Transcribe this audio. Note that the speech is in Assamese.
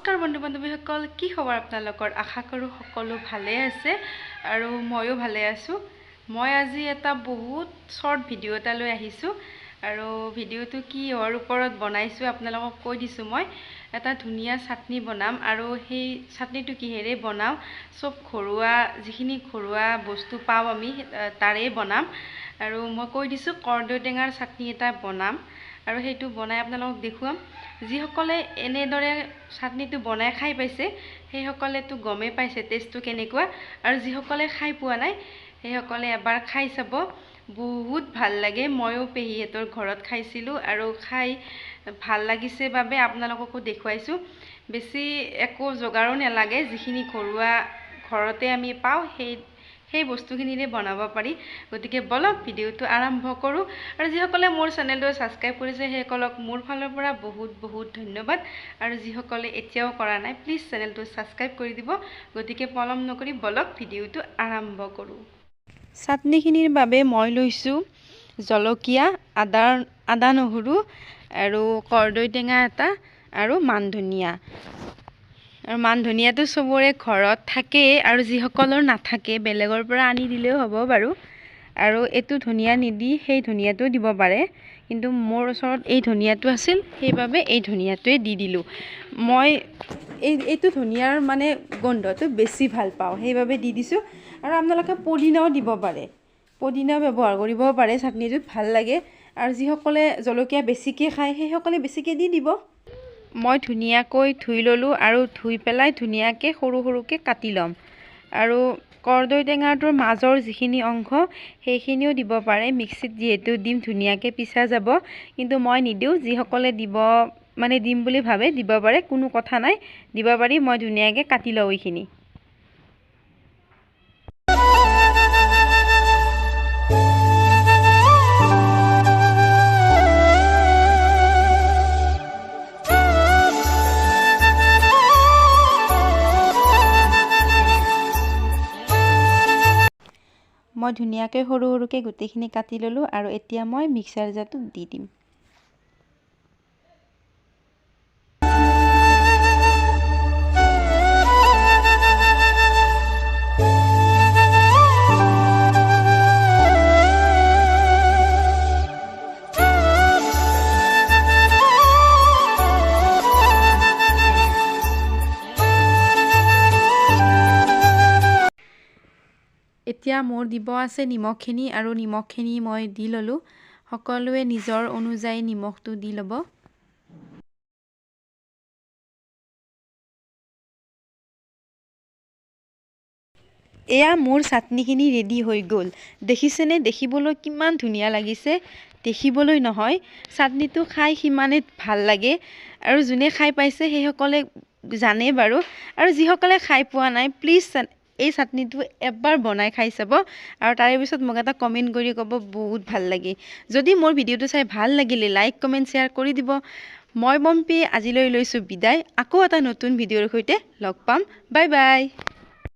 নমস্কাৰ বন্ধু বান্ধৱীসকল, কি খবৰ আপোনালোকৰ? আশা কৰোঁ সকলো ভালে আছে আৰু ময়ো ভালে আছোঁ। মই আজি এটা বহুত শ্বৰ্ট ভিডিঅ' এটা লৈ আহিছোঁ আৰু ভিডিঅ'টো কিহৰ ওপৰত বনাইছোঁ আপোনালোকক কৈ দিছোঁ। মই এটা ধুনীয়া চাটনি বনাম আৰু সেই চাটনিটো কিহেৰে বনাওঁ, চব ঘৰুৱা যিখিনি ঘৰুৱা বস্তু পাওঁ আমি তাৰেই বনাম। আৰু মই কৈ দিছোঁ, কৰ্দৈ টেঙাৰ চাটনি এটা বনাম আৰু সেইটো বনাই আপোনালোকক দেখুৱাম। যিসকলে এনেদৰে চাটনিটো বনাই খাই পাইছে সেইসকলেতো গমেই পাইছে টেষ্টটো কেনেকুৱা, আৰু যিসকলে খাই পোৱা নাই সেইসকলে এবাৰ খাই চাব, বহুত ভাল লাগে। ময়ো পেহীহঁতৰ ঘৰত খাইছিলোঁ আৰু খাই ভাল লাগিছে বাবে আপোনালোককো দেখুৱাইছোঁ। বেছি একো যোগাৰো নালাগে, যিখিনি ঘৰুৱা ঘৰতে আমি পাওঁ সেই বস্তুখিনিৰে বনাব পাৰি। গতিকে বলক ভিডিঅ'টো আৰম্ভ কৰোঁ। আৰু যিসকলে মোৰ চেনেলটো ছাবস্ক্ৰাইব কৰিছে সেইসকলক মোৰ ফালৰ পৰা বহুত বহুত ধন্যবাদ, আৰু যিসকলে এতিয়াও কৰা নাই প্লিজ চেনেলটো ছাবস্ক্ৰাইব কৰি দিব। গতিকে পলম নকৰি বলক ভিডিঅ'টো আৰম্ভ কৰোঁ। চাটনিখিনিৰ বাবে মই লৈছোঁ জলকীয়া, আদা নহৰু আৰু কৰ্দৈ টেঙা এটা আৰু মান ধনিয়া। আৰু মান ধনিয়াটো চবৰে ঘৰত থাকেই, আৰু যিসকলৰ নাথাকে বেলেগৰ পৰা আনি দিলেও হ'ব বাৰু। আৰু এইটো ধনিয়া নিদি সেই ধনিয়াটো দিব পাৰে, কিন্তু মোৰ ওচৰত এই ধনিয়াটো আছিল সেইবাবে এই ধনিয়াটোৱে দি দিলোঁ। মই এইটো ধনিয়াৰ মানে গোন্ধটো বেছি ভাল পাওঁ, সেইবাবে দি দিছোঁ। আৰু আপোনালোকে পদিনাও দিব পাৰে, পদিনা ব্যৱহাৰ কৰিব পাৰে, চাটনিটোত ভাল লাগে। আৰু যিসকলে জলকীয়া বেছিকৈ খায় সেইসকলে বেছিকৈ দি দিব। মই ধুনীয়াকৈ ধুই ল'লোঁ আৰু ধুই পেলাই ধুনীয়াকৈ সৰু সৰুকৈ কাটি ল'ম। আৰু কৰ্দৈ টেঙাটোৰ মাজৰ যিখিনি অংশ সেইখিনিও দিব পাৰে, মিক্সিত যিহেতু দিম ধুনীয়াকৈ পিছা যাব, কিন্তু মই নিদিওঁ। যিসকলে দিব মানে দিম বুলি ভাবে দিব পাৰে, কোনো কথা নাই, দিব পাৰি। মই ধুনীয়াকৈ কাটি লওঁ এইখিনি। মই ধুনীয়াকৈ সৰু সৰুকৈ গোটেইখিনি কাটি ল'লোঁ আৰু এতিয়া মই মিক্সাৰ জাৰটোত দি দিম। এতিয়া মোৰ দিব আছে নিমখখিনি, আৰু নিমখখিনি মই দি ল'লোঁ। সকলোৱে নিজৰ অনুযায়ী নিমখটো দি ল'ব। এয়া মোৰ চাটনিখিনি ৰেডি হৈ গ'ল। দেখিছেনে দেখিবলৈ কিমান ধুনীয়া লাগিছে? দেখিবলৈ নহয়, চাটনিটো খাই সিমানেই ভাল লাগে। আৰু যোনে খাই পাইছে সেইসকলে জানে বাৰু, আৰু যিসকলে খাই পোৱা নাই প্লিজ এই চাটনিটো এবাৰ বনাই খাই চাব, আৰু তাৰে পিছত মোক এটা কমেণ্ট কৰি ক'ব বহুত ভাল লাগে। যদি মোৰ ভিডিঅ'টো চাই ভাল লাগিলে লাইক কমেণ্ট শ্বেয়াৰ কৰি দিব। মই পম্পী আজিলৈ লৈছোঁ বিদায়, আকৌ এটা নতুন ভিডিঅ'ৰ সৈতে লগ পাম। Bye bye.